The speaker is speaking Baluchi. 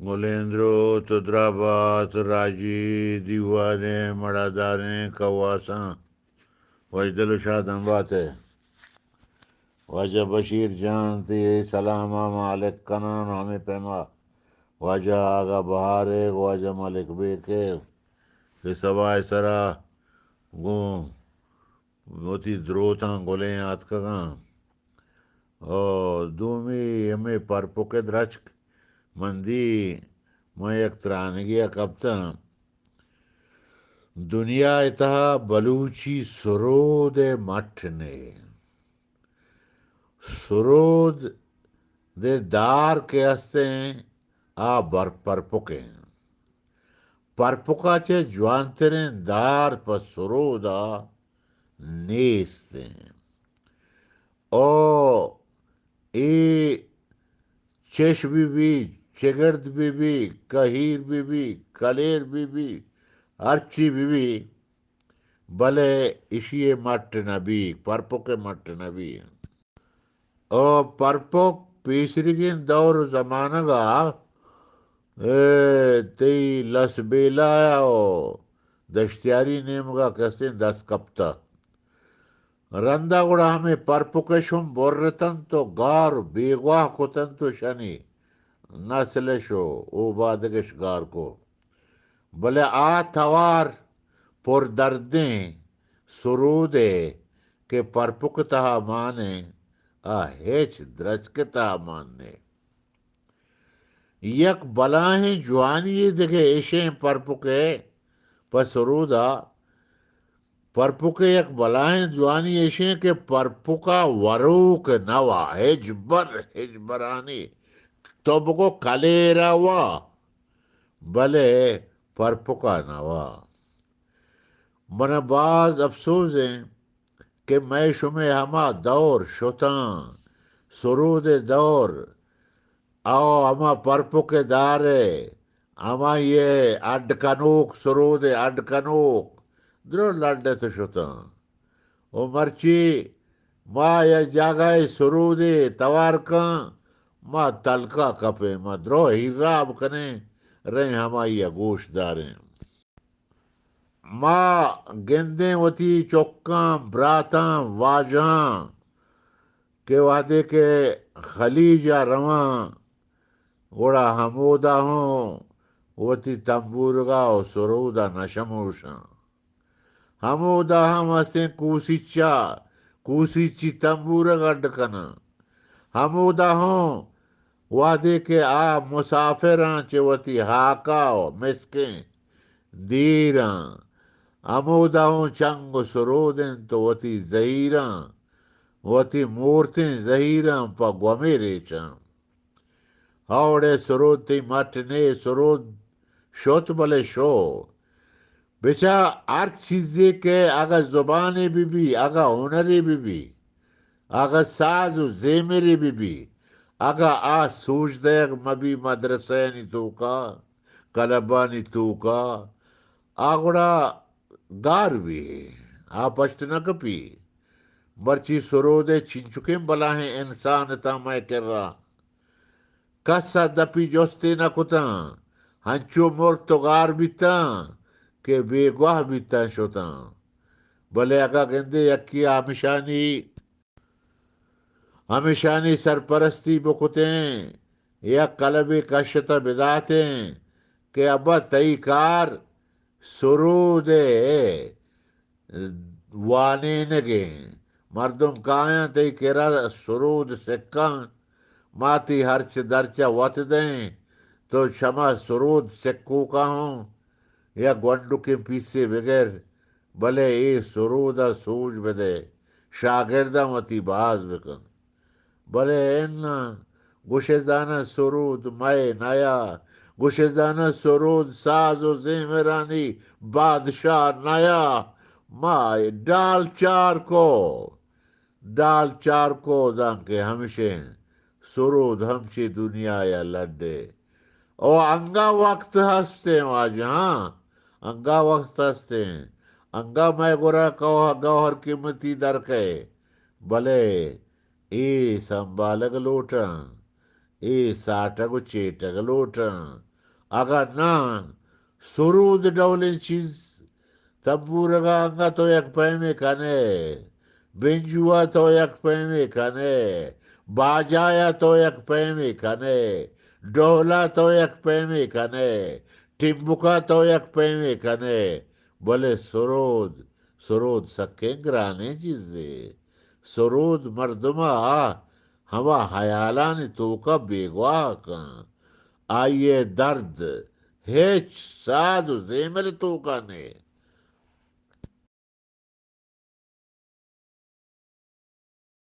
گلیں دروت ءُ درابات راجی دیوانیں مڑاداریں کواساں وشدل ءُ شاداں بات ئے۔ واجہ بشیر جان تئی سلام ءَ ما الک کناں، ہمے پیما واجہ آغا بہار ءِ، واجہ ملک بیک ءِ کہ سبا ءِ سرا گوں وتی دروتاں گلیں آتکگاں۔ او دومی ہمے پرپک ءِ درچک من دی، من یک ترانگے ءَ کپتاں، دنیا ءِ تہا بلوچی سرود ءِ مٹ نے۔ سرود ءِ دار کہ ہستیں، آ بر پرپکیں۔ پرپکا چہ جوانتریں دار پہ سرودا نیستیں۔ او اے چش بہ بی، چگرد بہ بی، کہیر بہ بی، کلیر بہ بی، ہرچی بہ بی، بلے ایشی ءِ مٹ نہ بی، پرپک ءِ مٹ نہ بی۔ او پرپک پیسریگیں دور ءُ زمانگ ءَ، اے، تئی لس بیلا ءُ دشتیاری نیمگ ءَ کسیں دست کپتہ۔ رندا گڑا ہمے پرپک ءَ شم برتنت ءُ گار ءُ بیگواہ کتنت ءُ شنی نسل ءَ شو اوبادگش گار کو۔ بلے آ توار پر دردیں سرودے کہ پرپک تہا مانیں، آ ہچ درچک تہا مان نے۔ یک بلاہیں جوانی دگہ ایشیں پرپکے پہ سرودا، پرپکے یک بلاہیں جوانی ایشیں کہ پرپکا وروک نوا، ہچبر، ہچبرانی تو بگو کلیرا وا، بلے پرپکا نوا۔ من باز افسوز ایں کہ مئے شمئے ہما دور شتاں، سرود ءِ دور، او ہما پرپک ءِ دار ءَ، ہمائی ءِ اڈ کنوک، سرود ءِ اڈ کنوک، درو لڈ ات شتاں۔ او مرچی ما یک جاگہ ءَ سرودے توار کن، ما تلکا کپیں، ما درو ہیراب کنیں، رئیں ہمائی ءَ گوش داریں۔ ما گندیں وتی چکاں، براتاں، واجہاں کہ وہدے کہ خلیج ءَ رواں، گڑا ہمودا ہوں وتی تمبورگا و سرودا نہ شموشاں۔ ہمودا ہم ہستیں کوسیچا، کوسیچی تمبورگ اڈ کناں۔ ہمودا ہوں وہدے کہ آ مسافراں چہ وتی ہاکا و مسکیں دیراں، ہمودا ہوں چنگ و سرود انت و وتی زہیراں، وتی مورتیں زہیراں پہ گومے ریچاں۔ ہاوڑے سرود تئی مٹ نے، سرود شت بلے شو۔ بچا ہر چیزے کہ اگہ زبانے بہ بی، اگہ ہنرے بہ بی، اگہ ساز و زیمرے بہ بی، اگہ آ سوج دئیگ مہ بی مدرسہانی توکا، کلبانی توکا، آ گڑا گار بی، آ پشت نہ کپی۔ مرچی سرود ء چنچکیں بلاہیں انسان اتاں مئے کرا۔ کس ء دپی جستے نہ کتاں، ہنچو مرت و گار بیتاں کہ بیگواہ بیتاں شتاں۔ بلے اگاں گندے یکے ء ہمشانی، ہمشانی سرپرستی بکتیں، یک کلبے کشت ء بداتیں کہ ابا تئی کار سرود ء وانینگیں۔ مردم کایاں تئی کرا سرود سکاں، ما تئی ہرچ درچ ء وت دئیں، تو چما سرود سکوکا ہوں یا گونڈکیں پیسے بگر، بلے اے سرود ء سوج بدئے، شاگرداں وتی باز بکن۔ بلے اناں، گوشے زاناں سرود مئے نیا، گوشے زاناں سرود ساز و زیمرانی بادشاہ نیا۔ ما ڈال چار کو، ڈال چار کو دانکہ ہمشیں سرود ہمچی دنیا یا لڈے۔ او انگا وقت ہستیں واجہاں، انگا وقت ہستیں، انگا مئے گورا کوہ گوہر قیمتی در کئے۔ بلے اے سنبھالگ لوٹاں، اے ساٹگ و چیٹگ لوٹاں، اگاں ناں، سرود ڈولیں چیز، تمبورگا انگا تو یک پیمے کنے، بنجوا تو یک پیمے کنے، باجایا تو یک پیمے کنے، ڈولا تو یک پیمے کنے، ٹمبکا تو یک پیمے کنے، بلے سرود، سرود سکیں گرانیں چیزے۔ سرود مردما ہما حیالانی توکا بیگواہ کن۔ آئی ء درد ہچ ساز و زیمل توکا نے۔